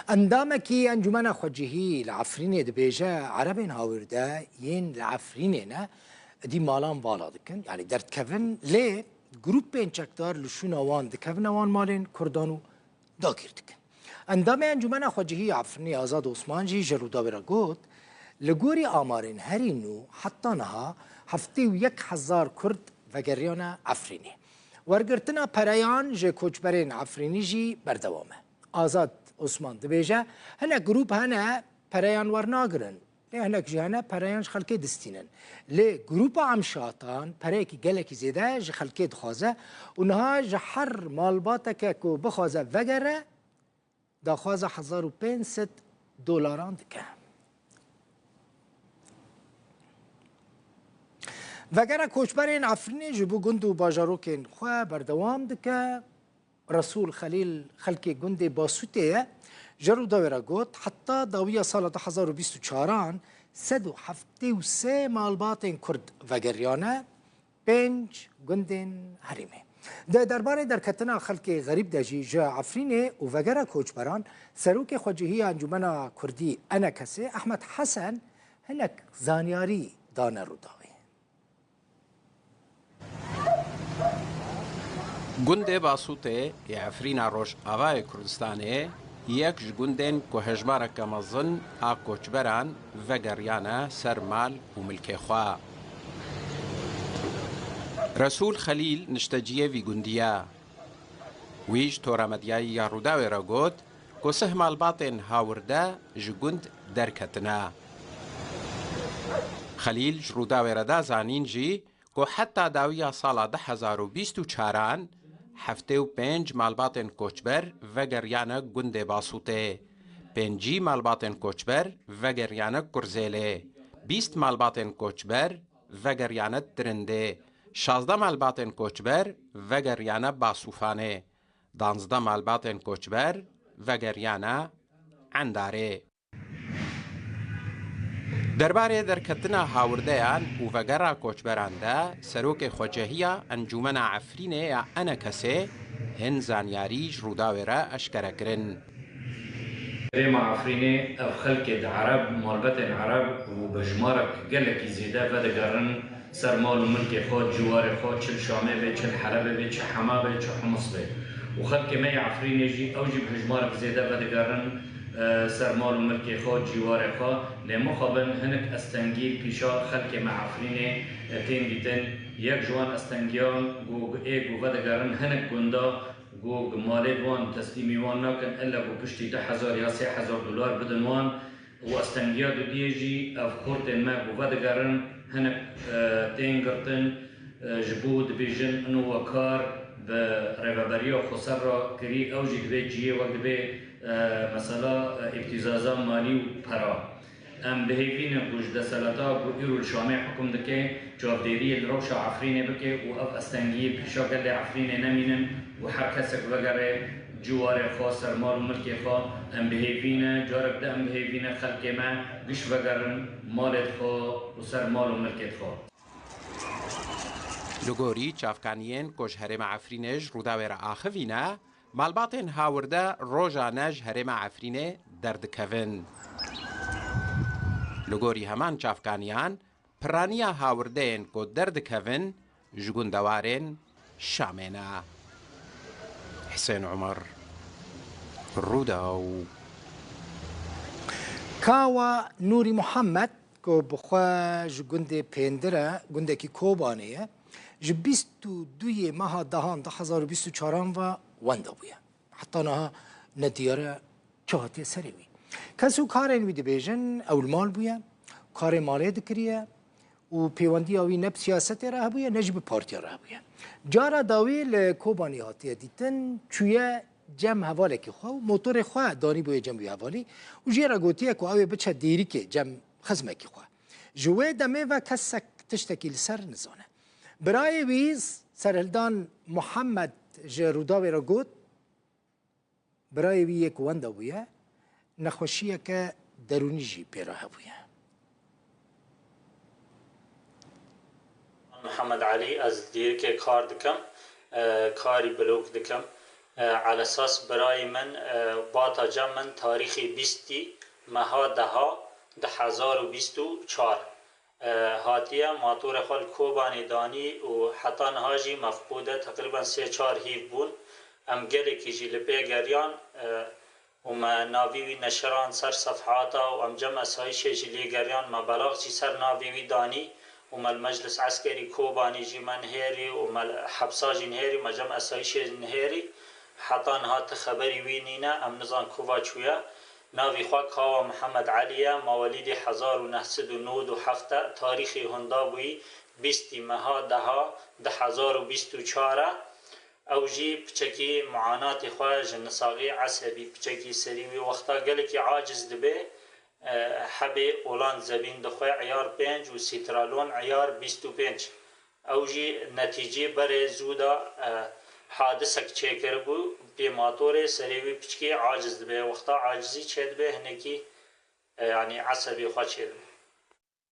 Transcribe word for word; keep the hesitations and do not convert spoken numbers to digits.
Endamekî Encûmena Xwecihî li Efrînê dibêje, Erebên hawirde yên li Efrînê ne, dî malan vala dikin, yanî derdikevin, lê grûpên çekdar li şûna wan dikevine wan malên Kurdan û dagîr dikin. Endamê Encûmena Xwecihî ya Efrînê Azad Osman jî ji Rûdawê re got, li gorî amarên herî nû heta niha heftê û yek hezar Kurd vegeriyane Efrînê. Wergirtina pereyan ji koçberên Efrînî jî berdewam e. Azad Osman dibêje, hinek grûp hene pereyan wernagirin, lê hinek jî hene pereyan ji xelkê distînin. Lê grûpa Emşatan pereyekî gelekî zêde ji xelkê dixwaze û niha ji her malbateke ku bixwaze vegere, daxwaza hezar û pênc sed dolaran dike. Vegera koçberên Efrînê ji bo gund û bajarokên xwe berdewam dike. Resûl Xelîl xelkê gundê Basûtê ye. Ji Rûdawê re got, heta dawiya sala du hezar û bîst û çaran sed û heftê û sê malbatên Kurd vegeriyane pênc gundên herêmê. Di derbarê derketina xelkê xerîb de jî ji Efrînê û vegera koçberan, Serokê Xwecihî ya Encûmena Kurdî, ENKSê, Ehmed Hesen hinek zanyarî dane Rûdawê. Gundê Basûtê yê Efrîna Rojavayê Kurdistanê yek ji gundên ku hejmareke mezin a koçberan vegeriyane ser mal û milkê xwe. Resûl Xelîl nişteciyê vî gundî ye. Wî ji tora medyayî ya Rûdawê re got ku sih malbatên hawirde ji gund derketine. Xelîl ji Rûdawê re da zanîn jî ku heta dawiya sala du hezar û bîst û çaran heftê û pênc malbatên koçber vegeriyane gundê Basûtê, pêncî malbatên koçber vegeriyane Kurzêlê, bîst malbatên koçber vegeriyane Tirindê, şazdeh malbatên koçber vegeriyane Basûfanê, danzdeh malbatên koçber vegeriyane Endarê. Derbarê derketina hawirdeyan û vegera koçberan de Serokê Xwecehiya Encûmena Efrînê ya ENKSê hin zanyarî ji Rûdawê re eşkere kirin. Herêma Efrînê ev xelkê di Ereb, malbetên Ereb û bi jimarek gelekî zêde vedigerin ser mal û milkê xwe, ciwarê xwe, çi li Şamê be, çi li Helebê be, çi Hema be, çi Humus be. Û xelkê me yê Efrînê jî, ew jî bi hejmarek zêde vedigerin, e, ser mal û milkê xwe, ciwarê xwe. Lê mixabin hinek estengî pîşa xelkê me Efrînê, e, tên dîtin. Yek ji wan estengiyan ku ê ku vedigerin hinek gunda ku malê wan teslîmî wan nakin, ille ku piştî du hezar ya sê hezar dolar bidin wan. Û astengiya dudiyê jî ev xortên me ku vedigerin hinek, e, tên girtin, e, ji bo dibêjin ino we kar bi rêveberiya xweser re kirî, ew jî dibê cihê wek dibê, e, mesela, e, îbtîzaza malî û pera. Em bi hêvî ne ku ji desthilata ku îro li Şamê hukum dike, çavdêriyê li rewşa Efrînê bike û ev astengiyê pêşa gelê Efrînê nemînin û her kesek vegere ciwarê xwe, ser mal û milkê xwe. Em bi hêvî ne, carek di em bi hêvî ne xelkê me giş vegerin malê xwe û ser mal û milkê xwe. Li gorî çavkaniyên ku ji herêma Efrînê ji Rûdawê re axivîne, malbatên hawirde rojane ji herêma Efrînê derdikevin. Li gorî heman çavkaniyan, piraniya hawirdeyên ku derdikevin ji gundewarên Şamê ne. Hisên Umer, Rûdaw. Kawa Nûrî Muhammed, ku bi xwe ji gundê Pêndir e, gundekî Kobanê ye, ji bîst û duyê meha dehan du hezar û bîst û çaran ve wenda bûye. Heta niha nediyar e çi hatiye serê wî. Kes û karên wî dibêjin, ew li mal bûye, karê malê dikiriye û pêwendiya wî ne bi siyasetê re hebûye, ne jî bi partiya re hebûye. Cara dawî li Kobanî hatiye dîtin, çûye cem hevalekî xwe û motorê xwe danîbûye cem wî hevalî û jê re gotiye ku ew ê biçe dêrikê cem xizmekî xwe. Ji wê demê ve kesek tiştekî li ser nizane. Birayê wî Serhildan Muhammed ji Rûdawê re got, birayê wî yê ku wenda bûye, nexweşiyeke derûnî jî pê re hebûye. Mihemed Elî, ez li dîrikê kar dikim, e, karî bilok dikim. E, Elesas birayê min, e, bata cem min tarîxê bîstî meha deha du hezar û bîst û çar, e, hatiye matorê xwe li Kobanê danî û heta niha jî mefqûd e, teqrîben sê çar hîv bûn. Em gelekî jî li pê geriyan, e, û me navî wî neşirand ser sefhata û em cem esayîşê jî lê geriyan, me belax jî ser navê wî danî û me li Meclis Eskerî Kobanî jî me nihêrî û me li hepsa jî nihêrî, me cem esayîşê nihêrî. Heta niha ti xeberî wî nîne, em nizan kuva çûye. Navî xwe Kawa Mihemed Elî ye, mawelîdê hezar û neh sed û nod û heft e, tarîxê hunda bûyî bîstî meha deha du hezar û bîst û çar e. Ew jî piçekî muanatê xwe ji nisaxî esebî, piçekî serî wî wexta gelekî aciz dibe, e, hebê olan zebîn dixwe eyar pênc û sîtralon eyar bîst û pênc. Ew jî netîcê berê zû de, e, hadisek çêkiribû, pê matorê serê wî piçkî aciz dibe. Wexta acizî çêdibe, hinekî, e, yanî esebê xwe çêdibe.